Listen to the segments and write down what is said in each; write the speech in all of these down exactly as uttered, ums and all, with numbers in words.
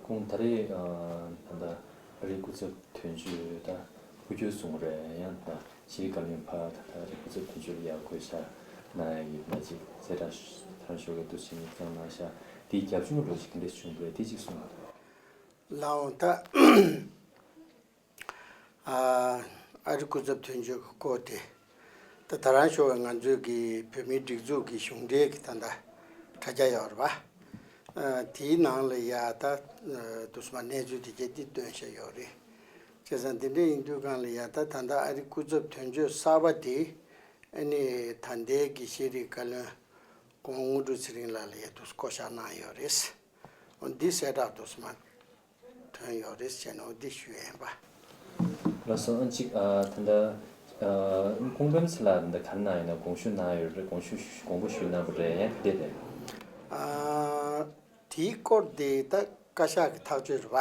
ཁོང་ད་རེས་ཨ་ད་ལྟ་ཨ་རིའི་སྐུ་ཚབ་དོན་གཅོད་ད་འཕོ་འགྱུར་སོང་རེད། ཡང་ད་ཕྱིའི་བཀའ་བློན་ཕར་ད་ལྟ་ཨ་རིའི་སྐུ་ཚབ་དོན་གཅོད་ལ་ཡར་བསྐོས་བཞག་གནང་ཡ་ཡོད་ན་ཅིག་གསལ་བསྒྲགས་ད་རང་ཞོགས་ཀས་འདུག་བྱས་ནས་བསྐྱངས་གནང་བཞག་དེའི་རྒྱབ་ལྗོངས་འདྲ་ཅིག་ག་འདྲ་བྱུང་འདུག་དེ་ཅིག་གསུངས་ན། ལགས་འོང་ད། ཨ་ཨ་རི་སྐུ་ཚབ་དོན་གཅོད་ཀྱི་སྐོར་དེ་ད་ད་རང་ཞོགས་པ་ང་ཚོའི་གི་བོད་མིའི་སྒྲིག་འཛུགས་ཀྱི་གཞུང་འབྲེལ་གྱི་ད་ལྟ་དྲ་རྒྱ་ཡོད་རེད་པ། ཨ་དེའི་ནང་ལ་ཡ་ད་ཨ་དུ་སུ་མ་གནས་ཚུལ་དེ་གྱད་དེ་བཏོན་བཞག་ཡོད་རེད། བྱས་ཙང་དེ་འདྲ་ཡིན་དུས་སྒང་ལ་ཡ་ད་ད་ལྟ་ཨ་རི་སྐུ་ཚབ་དོན་གཅོད་གསར་པ་དེ་ཨ་ནི་ད་ལྟའི་གི་ཤེས་རིག་བཀའ་བློན་སྐུ་ངོ་དངོས་གྲུབ་ཚེ་རིང་ལགས་ལ་ཡ་དུ་བསྐོ་བཞག་གནང་ཡོད་རེད། འོ་འདི་གསལ་བསྒྲགས་དུ་སུ་མ་ཐོན་ཡོད་རེད་ཟེར་ནས་འོ་འདི་ཞུ་ཡ་ཡིན་པ། ལགས་སོ། ཨ་གཅིག་ཨ་ད་ལྟ་ཨ་ཁོང་པད་མ་ཚེ་ལགས་ད་ལྟ་ག་རེ་གནང་ཡོད་ན་དགོངས་ཞུ་གནང་ཡོད་རེད། དགོངས་ཞུ་དགོངས་པ་ཞུས་གནང་བ་རེད། ཡང་དེ་རེད། ཨ་དེའི་སྐོར་དེ་ད་བཀའ་ཤག་གི་ཐག་གཅོད་རེད་པ།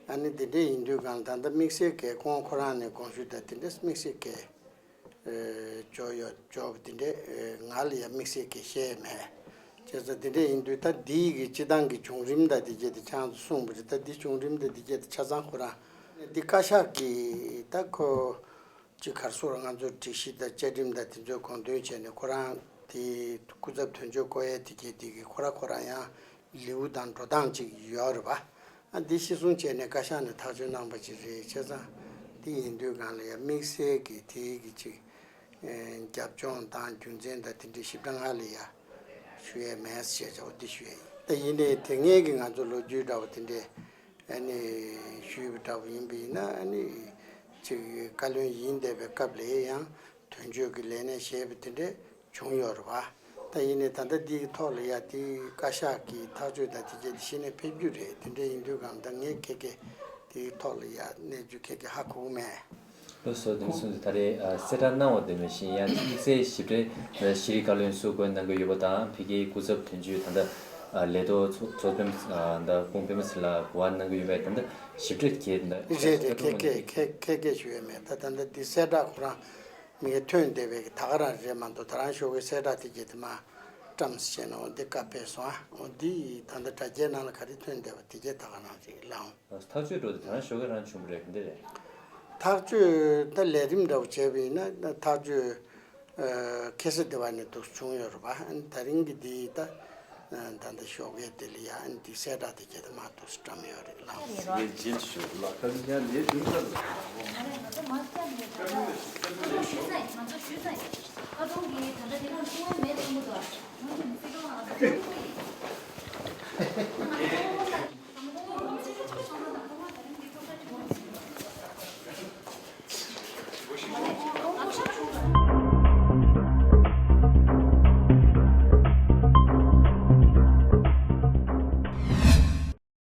ཨ་ནི་དེ་འདྲ་ཡིན་དུས་སྒང་ད་ལྟ་དམིགས་བསལ་གྱི་ཁོང་ཁོ་རང་ནས་དགོངས་ཞུ་ད་དེ་འདྲ་དམིགས་བསལ་གྱི་ཨེ་འཇོག་ཡོད་འཇོག་དེ་འདྲས་ཨེ་ང་ལ་ཡང་དམིགས་བསལ་གྱི་བཤད་མེད། བྱས་ཙང་དེ་འདྲས་ཡིན་དུས་ད་འདི་གི་སྤྱི་བཏང་གི་བྱུང་རིམ་དང་དེ་གྱད་དེ་ཁྱེད་རང་ཚོ་གསུངས་པ་རེད། ད་འདི་བྱུང་རིམ་དང་དེ་གྱད་དེ་ཆ་ཚང་ཁོ་རང་འདི་བཀའ་ཤག་གིས་ད་ཁོ་ཅིག་ག་རེ་ཟེར་ང་ཚོ་སྒྲིག་གཞི་དང་བཅའ་ཁྲིམས་དང་དེ་ཚོའི་དགོངས་དོན་བྱས་ནས་ཁོ་རང་དེ་སྐུ་ཚབ་དོན་གཅོད་བསྐོ་ཡས་དེ་གྱད་དེ་གི་ཁོ་ར་ཁོ་རང་ཡང་ལེའུ་དང་འགྲོ་སྟངས་ཅིག་ཡོད་རེད་པ། ཨ་འདི་གཞི་བཟུང་བྱས་ནས་བཀའ་ཤག་ནས་ཐག་གཅོད་གནང་པ་ཅིག་རེད། བྱས་ཙང་འདི་ཡིན་དུས་སྒང་ལ་ཡང་དམིགས་བསལ་གྱི་དེའི་གི་ཅིག་ཨེ་རྒྱབ་ལྗོངས་དང་རྒྱུ་མཚན་དང་དེ་འདྲའི་ཞིབ་ཕྲ་ང་ལ་ཡང་ཞུ་ཡས་མེད་ཟེར་བྱས་བྱའོ་འདི་ཞུ་ཡས་ཡིན། ད་ཡིན་ནའི་དེ་སྔའི་གི་ང་ཚོ་ལོ་རྒྱུས་འདྲ་བོ་དེ་འདྲའི་ཨ་ནི་ཞུས་པ་འདྲ་བོ་ཡིན་པ་ཡིན་ན་ཨ་ནི་ཅིག་བཀའ་བློན་ཡིན་བསྡད་པའི་སྐབས་ལ་ཡང་དོན་གཅོད་ཀྱི་ལས་གནས་བཞེས་པ་དེ་འདྲའི་བྱུང་ཡོད་རེད་བ། ད་ཡིན་ནའི་ད་ལྟ་འདིའི་ཐོག་ལ་ཡ་དེའི་བཀའ་ཤག་གི་ཐག་གཅོད་དང་དེ་གྱད་དེ་གཞི་ནས་ཕེབས་རྒྱུ་རེད། དེ་འདྲ་ཡིན་དུས་སྒང་ད་ངས་ཁེ་ཁེ་དེའི་ཐོག་ལ་ཡ་གནས་ཚུལ་ཁེ་ཁེ་ཧ་གོ་གི་མེད། ལགས་སོ། དེ་ཚོ་ད་རེས་ཨ་གསལ་བསྒྲགས་གནང་བ་དེ་མིན་ཞིང་ཡང་དམིགས་བསལ་ཞིབ་ཕྲའི་ཤེས་རིག་བཀའ་བློན་སུ་བསྐོས་གནང་གི་ཡོད་པ་དང་ཕ་གིའི་སྐུ་ཚབ་དོན་གཅོད་ད་ལྟ་ཨ་ལས་ཐོག་ཚོགས་ཚོགས་དཔོན་ཨ་ད་ཁོང་པད་མ་ཚེ་ལགས་གོ་བ་གནང་གི་ཡོད་པས་ད་ལྟ་ཞིབ་ཕྲའི་གི་ད་རེད་རེད། ཁེ་ཁེ་ཁེ་ཁེ་ཁེ་ཞུ་ཡས་མེད། ད་ད་ལྟ་འདི་གསལ་བསྒྲགས་ཁོ་རང་མི་ཐོན་བསྡད་པའི་ད་ག་རང་རེད་མ་གཏོགས་ད་རང་ཞོགས་ཀའི་གསལ་བསྒྲགས་དེ་གྱད་དེ་མ་བཀྲམ་ཟེར་ནས་འོ་འདི་བཀའ་ཕེབས་སོང་ཨ། འོ་འདི་ད་ལྟ་དྲ་རྒྱའི་ནང་ལ་ག་རེ་ཐོན་བསྡད་པ་དེ་གྱད་ད་ག་རང་རེད་ལགས། ཐག་གཅོད་འགྲོ་དེ་ད་རང་ཞོགས་ཀས་རང་བྱུང་བ་རེད་ག་འདི་རེད། ཐག་གཅོད་ད་ལས་རིམ་འདྲ་བོ་བྱས་པ་ཡིན་ན་ཐག་གཅོད་ཨ་ཁ་སང་དེ་བ་ནས་འདུག་བྱུང་ཡོད་རེད་པ། ཨ་ནི་ད་རིང་གི་འདི་ད་ཨ་ད་ལྟ་ཞོགས་ཀས་དེ་ལ་ཡ་ཨ་ནི་འདི་གསལ་བསྒྲགས་དེ་གྱད་དེ་མ་འདུག་བཀྲམ་ཡོད་རེད་ལགས། ངས་རྗེས་སུ་ཞུ་ལགས། ཁ་སང་ཁྱེད་ལས་དུས་ཚོད་ལ།